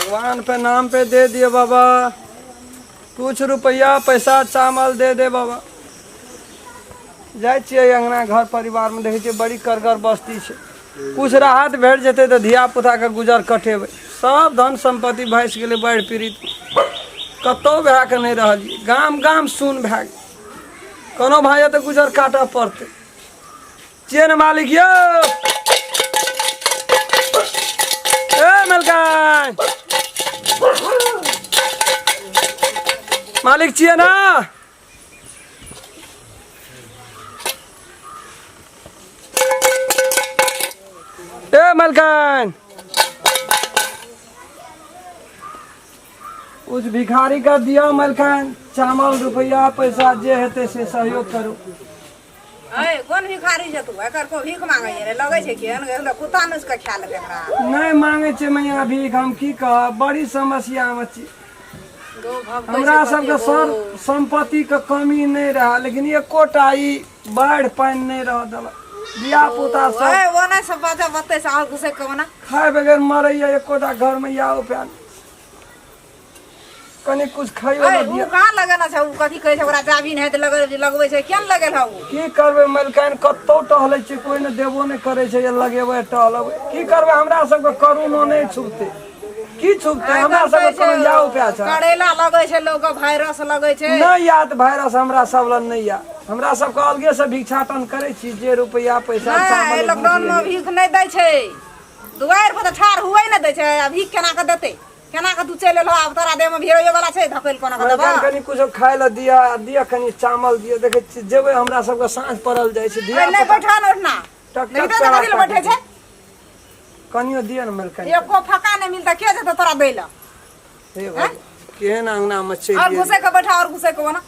भगवान पे नाम पे दे दिए बाबा, कुछ रुपया पैसा चावल दे दे बाबा। जाइ छियै अङ्गना घर परिवारमे, देखै छियै बड़ी करगर बस्ती छै। कुछ राहत भेट जेतै तऽ धिया पुताके गुजर कटेबै। सब धन सम्पत्ति भसि गेलै बाढ़ि पीड़ित, कतहु भए कऽ नहि रहलियै। गाम गाम सुन भए गेल, कोनो भाइ तऽ गुजर काटऽ पड़तै। छियै ने मालिक यौ? ए मलकान मालिक, छियै ने? ए मलकान, कुछ भिखारी का दिया मलकान, चावल रुपया पैसा जे हेतै से सहयोग करू। ऐ कोन भिखारी छै तू? एकर को भीख मांगे रे लगै छै केहन एकरा कुत्ता नोच के खा लेतै एकरा। नहि मांगे छै मैया भीख, हम की कहब, बड़ी समस्या मे छी। गौ भभकै हमरा छै सबके कते सर गौ। सम्पत्ति के कमी नहि रहै, लेकिन एकोटा ई बाढ़ि पानि नहि रह देलक। धिया पुता सब ऐ ओना सब बच्चा बत्ते से और घुसै के ओना खाय बगैर मरैया। एकोटा घर मे या उपाय नहि। कनि कुछ खाइयो ऐ ला उ दिअ। कहाँ लगेना छै? उ कथी कहै छै ओकरा? जाबी नहि तऽ लगै लगबै छै, केना लगेल हौ उ? की करबै मलकाइन, कतौ टहलै छियै, कोइ ने देबो नहि करै छै जे लगेबै टहलबै। की करबै, हमरा सबके करुणो नहि छुपतै। की छुपतै आइ हमरा काल्हि सबके? कहै छै कोनो या उपाय छै? करैला लगै छै लोकके, वायरस लगै छै। नहि याद वायरस हमरा सब लग नहि या। हमरा सबके अलगे से भिक्षाटन करै छी, जे रुपैआ पैसा नहि चावल लॉकडाउन मे भीख नहि दै छै, दुआरि पर तऽ ठाढ़ हुए नहि दै छै, आ भीख केना कऽ देतै? केना कऽ तू चलि एलहो? आब तोरा देह मे भिड़ैयो वाला छै? धकेल कोना कऽ देबऽ? कनि कुछो खाय लए दिअ, आ दिअ कनि चावल दिअ। देखै छियै जेबै, हमरा सबके साँझ पड़ल जाइ छै। धिया नहि पुता बैठा ने उठना टक नहीं टक तऽ कथी लए बैठे छै? कनियो दिअ ने मलकाइन। एको फका नहि मिलतै, के जेतै तोरा दै लए? हे भगवान, केहन अंगना मे चलि और गेलियै। घुसै के बैठा और घुसै के ओना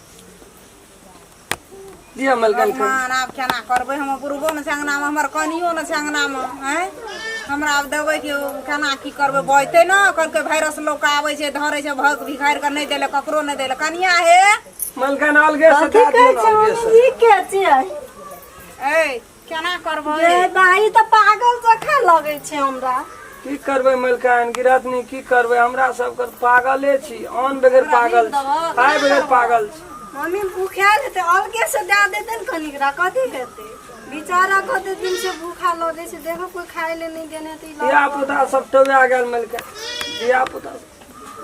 दिअ मलकाइन कनि। भगवान, आब केना करबै? हमर बुढ़बो ने छै अङ्गनामे, हमर कनियो ने छै अङ्गनामे। आँय, हमरा आब देबै कि केना की करबै? बजतै ने, कहलकै वायरस लोक आबै छै, धरै छै, भग भिखारि के नहि देले, ककरो नहि देले। कनिया हे। मलकाइन, अलगे से कथी दए कहै दियौ ने छै अलगे मम्मी? से। ई के छियै? ए केना करबै? गे भाई, तऽ पागल जकाँ लगै छै हमरा। की करबै मलकाइन गिरहतनी, की करबै? हमरा सबके पागले छी, अन्न बगैर पागल छी, खाय बगैर पागल छी। मम्मी, भूखायल हेतै, अलगे से दए देतै ने कनिकरा, कथी हेतै? बेचारा कते दिन से भूखा लगै छै, देखो कोई खाय ले नहि देने हेतै। धिया पुता सब टौआ गेल मलकाइन, धिया पुता सब।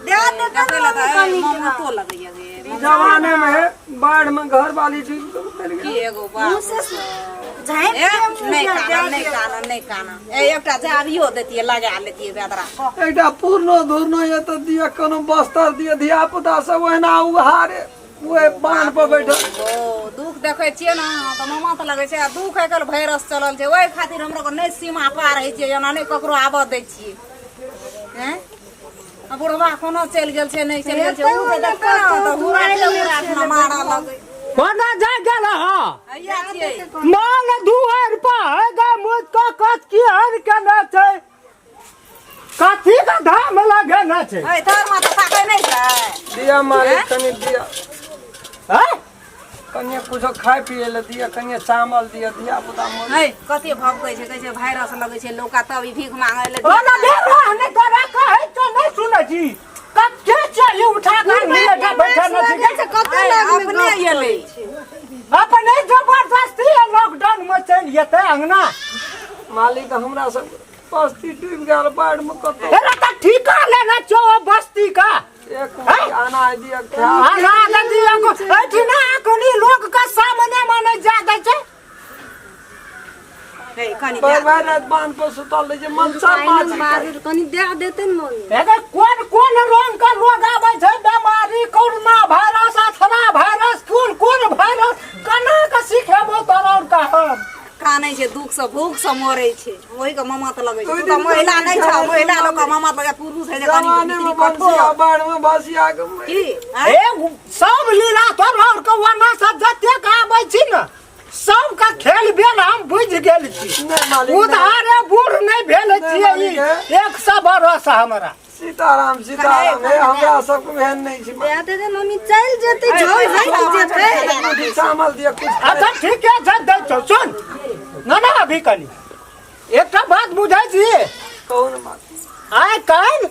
दए देतै ने मम्मी कनिकरा। ममतो लगैया गे। जवाने में है, बाढ़ में घर वाली डूबि कऽ उतरि गेल। की एगो बाप मुँह से झाँपि ए, के मुँह नहि से काना दए नहि दियौ। काना नहि काना। ए एकटा जाबियो देतियै, लगा लेतियै बेदरा। एकटा पूर्णो धूर्णो ये तऽ दिअ, कोनो बस्तर दिअ। धिया पुता सब ओहिना उघारे ओहि बान्ह पर बैठल। ओ दुख देखै छियै ने तऽ मामा तऽ लगै छै। आ दुख आइ काल्हि वायरस चलल छै, ओहि खातिर हमरो के नहि सीमा पार होइ छियै, एना नहि ककरो आबऽ दै छियै। हैं आ बुढ़वा कोनो चलि गेल छै, नहि चलि गेल छै, ओ तऽ देखतै ने तऽ हुराटे हुराट ने मारऽ लगै। कोना जा गेल हँ? हैया छियै। माल दुआर पर है गा मुझ को कत की हर केने छै, कथी का धाम लगे न छै? है तोहर माथा ताकै नहि छै? दिअ मालिक, कनि दिअ। हैं? कनिए कुछो खाय पिए लए दिअ, कनिए चावल दिअ, धिया पुता मर। है कते भभकै छै, कहै छै वायरस लगै छै लोक, तब ई भीख मांगै ले। ओना देवा ने तोरा कहै तो नहि सुनै छी, कते चाहिए उठा कर लिए जा बैठे न छी। कते है, लगमे अपने गप एलै। करै छै? अपने जबरदस्ती लॉकडाउन में चलि जेतै अंगना। मालिक, हमरा सब बस्ती डूबि गेल बाढ़ि में कतौ। अरे तऽ ठीका लेने छौ ओ बस्ती का? एक मुट्ठी अनाज दिअ खाय। अनाज दिअ को एहिठिना अखनी लोक के सामने मे नहि जा दै छै। है कनि भरि भरि राति बान्ह पर सुतल रहै छै, मच्छर माछी। बाजू, कनि दए देतै ने मम्मी। एगे कोन कोन रंग के लोग आबै छै, बेमारी कोरोना वायरस, अथरा वायरस, कोन कोन वायरस, केना के सिखेबो तोरा और का हम? कानै छै दुख से, भूख से मरै छै, ओहि के मामा तऽ लगै छै। ओहि तू तऽ दिन महिला तऽ नहि छह, खाना महिला लोक के मामा तऽ पुरुष है जे कनि जवाने भीतरी में कठोर बसिया बाढ़ में बसिया के मरि की आँय? ए सब लीला तोरा और के वना सब जतेक आबै छी ने, सबके खेल बेल हम बुझि गेल छी। नहि मालिक, नहि। उधारे बूढ़ नहि भेल नहि छियै मालिक, ई 100 बरस हमरा। सीताराम सीताराम। हे, हमरा सबके एहन नहि छै। दए देतै मम्मी, चलि जेतै, झोल हटि जेतै। एक मुट्ठी चावल दिअ कुछ खाय। अच्छा ठीके छै, दै छौ। सुन न न, अभी कनि एकटा बात बुझै छी। कहू ने बात। आइ काल्हि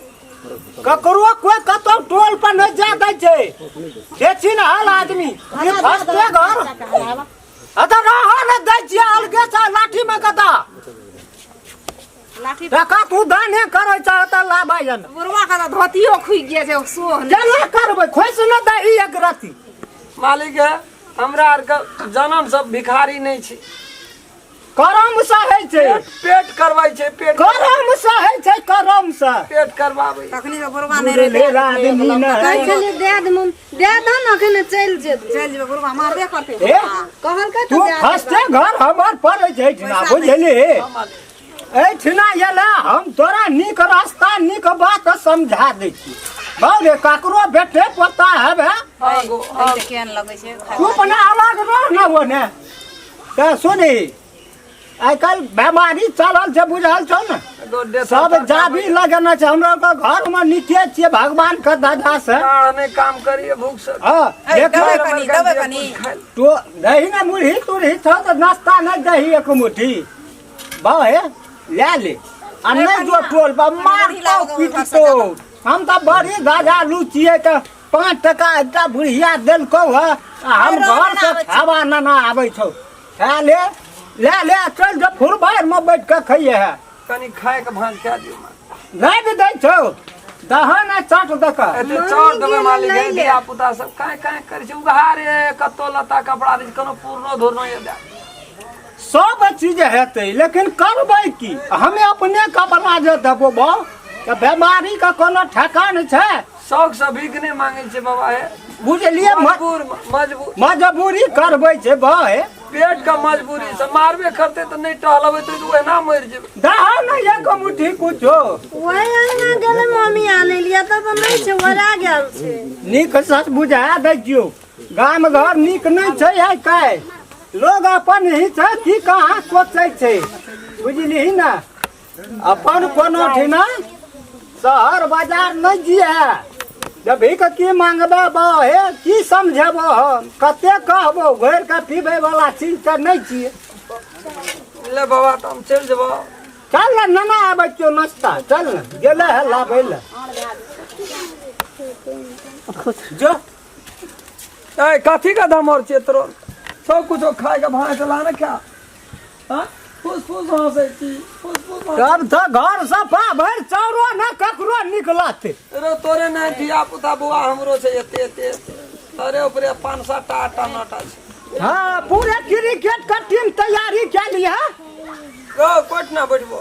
ककरो कोई कतौ टोल पर नहीं जा दै छै देखी न हल आदमी ई फसते घर अतऽ रह न दै छियै अलगे से लाठी में कता लाठी टका तू दाने करै छ तऽ लाबै जन बुढ़वा के तऽ धोतियो खुगि गेल छै सोह नहि। केना करबै खोसि न दही एक रत्ती मालिक है हमरा आरके जनम सब भिखारी नहि छी करम से होइ छै पेट करबै छै पेट करम से होइ छै करम से पेट करबाबै तखनी तऽ बुढ़वा नहि बुढ़ले रहै आदमी नहि कहै छलियै दए दे मम्मी दए दह ने अखन चलि जेतै चलि जेबै बुढ़वा मारबे करतै हे? कहलकै तू तऽ दए फर्स्टे घर हमर पड़ै छै एहिठिना बुझली एहिठिना एला हम तोरा नीक रास्ता नीक बात समझा दै छी बाउ रे ककरो बेटे पोता हेबे हँ गो हँ केहन लगै छै तू अपना अलग रह न ओने तऽ सुनी आइ काल्हि बेमारी चलल छै बुझल छौ ने गो देश सब जाबी लगेने छै हमरा आरके घरमे नीके छियै भगवान के दादा से नहि काम करिए भूख से हँ ए, देखो देबै कनी देबै कनी तो दही ने मुरही तुरही छौ तऽ नाश्ता नहि दही एक मुट्ठी बाहे लए ले आ नहि जो टोल पर मारतौ पीटतौ हम तऽ बड़ी गजालू छियै तऽ 5 टका एकटा बुढ़िया देलकौ है आ हम घर से खावा नाना आबै छौ खा ले ले ले चल जो फुलबार में बैठ के खइए है कनी खाए के भाँज खा दियौ नहि भी दै छौ दहन आ चट दऽ कऽ एते चाउर देबै मालिक हे धिया पुता सब काँय काँय करै छै उघारे कतौ लत्ता कपड़ा दै छै कोनो पुरनो धुरनो ये दए सब चीज हेतै लेकिन करबै की हमे अपने कपड़ा जे देबो बाउ तऽ बेमारी के कोनो ठेकान छै शौक से भीख नहि मांगै छै बाबा हे बुझलियै मजबूर मजबूर मजबूरी करबै छै भाय पेट के मजबूरी से मारबे करते तऽ नहि टहलबै तऽ ओहिना मरि जेबै दहा ने एक मुट्ठी कुछो वही अंगना गेलै मम्मी आनै लिया तब तऽ नहि छै ओरा गेल छै नीक सच बुझा दै छियौ गाम घर नीक नहि छै आइ काल्हि लोग अपन ही छै की कहाँ सोचै छै बुझलिही ने अपन कोनो ठिना शहर बाजार नहि जिए जब भी के की मांगबे हे की समझेबो हम कते कहबो घोरि के पीबै वाला चीज तऽ नहि छियै ले बाबा तऽ हम चलि जेबो चल ने नाना आबै छियौ नाश्ता चल ने गेलै है लाबै लए जो ए कथी का धमर छियै तोरो सब कुछो खाय के भाँस ला ने खा हाँ फूस फूस हंसै छी फूस फूस हंसै। तब तऽ घर से भरि चाउरो ने ककरो निकलत रे तोरे नहि धिया पुता बौआ हमरो छै एते एते एते तोरे ऊपरे 5 7 टा 8 टा 9 टा छै हाँ पूरे क्रिकेट का टीम तैयारी के लिए गो कोट ना बैठबो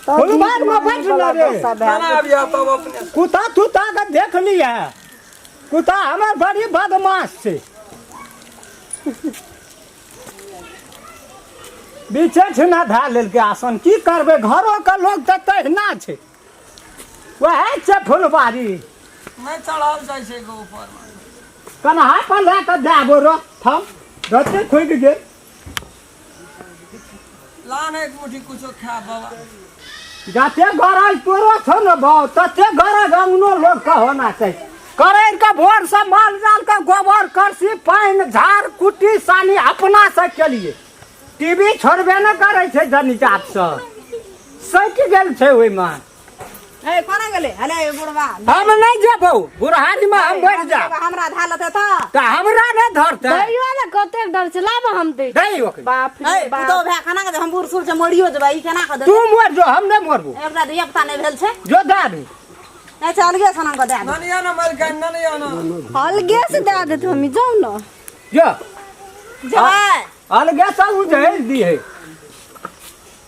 फुलबार में बैठ न रे खाना आबिया तब अपने से। कुत्ता तुता के देख लिया कुत्ता हमर बड़ी बदमाश छै बीचे छिना धए लेलकै आसन की करबै घरो के लोग तऽ तहिना छै वएह छै फुलबाड़ी नहि चढ़ल जाइ छै गो ऊपर मे कन्हा पर लए कऽ जाबो रह थम रत्ती खुगि गेल ला ने एक मुट्ठी कुछो खा बाबा जते गरज तोरो छौ ने भाव तते गरज अंगनो लोग के होना चाही करैर के भोर से माल जाल के गोबर करसी पानि झाड़ कुट्टी सानी अपना से केलिए टीवी छोड़बे ने करै छै जनिजात से सटि गेल छै ओहिमे ए कोना गेलै हले बुढ़वा हम नहि जेबौ बुढ़ारी में हम बैठ जा हमरा धा लेतै तऽ तऽ हमरा नहि धरतै दैयो ने कतेक डर छै लाब हम दै दै ओकरा बाप ए रे बाप पुतोह भाय केना के हम बूढ़ सूढ़ छै मरियो जेबै ई केना के तू देतै मर जो हम नहि मरबो एकटा धिया पुता नहि भेल छै जो दे नहि छै अलगे सनम के दए दे ननिया ना मर गए ननिया ना अलगे से दए देत मम्मी जाउ ने जो जेबै अलगे से उझेल दी है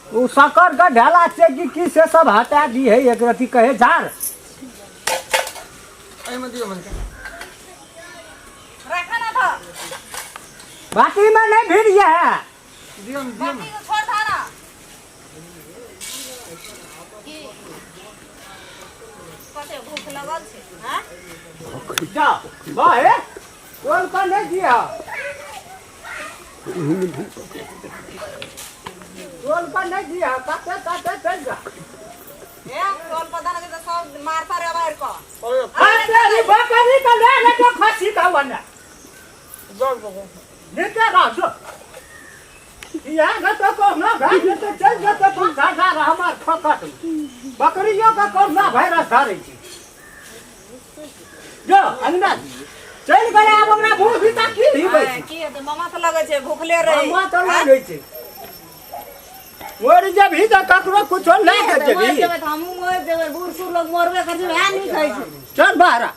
ओ शकर के ढेला छै कि की से सब हटा दी है एक रति कहे झाड़ एहिमे दियौ मलका राखा ना था बाटी में नहीं भीड़ ये है दियौ ने दियौ ने बाटी के छोड़ था ना की कते भूख लगल छै हैं जा बाहे बोल का नहीं दिया बोल का नहीं दिया काटे काटे चल जा ए टोल पता नहीं तो सब मारता रे बाहर को अरे तेरी बकरी का ले ले तो खसी का वना जाउ बाबा नीचे रह जो यहाँ का तो कहना भाई ये तो चल जाते 5000 हमार फकट बकरियों का कहना भाई रस धारे छी। जो अंगना चलि गेलै आब ओकरा भूख भी की ही आँय, की हेतै मामा तऽ लगै छै भूखले रहै मामा तऽ लागै छै मरि जेबही तऽ ककरो कुछो नहि की हेतै, के मरि जेबही जेबै तऽ हमहूँ मरि जेबै बूढ़ सूढ़ लोग मरबे करै छै वएह नीक होइ छै चल बाहर आ।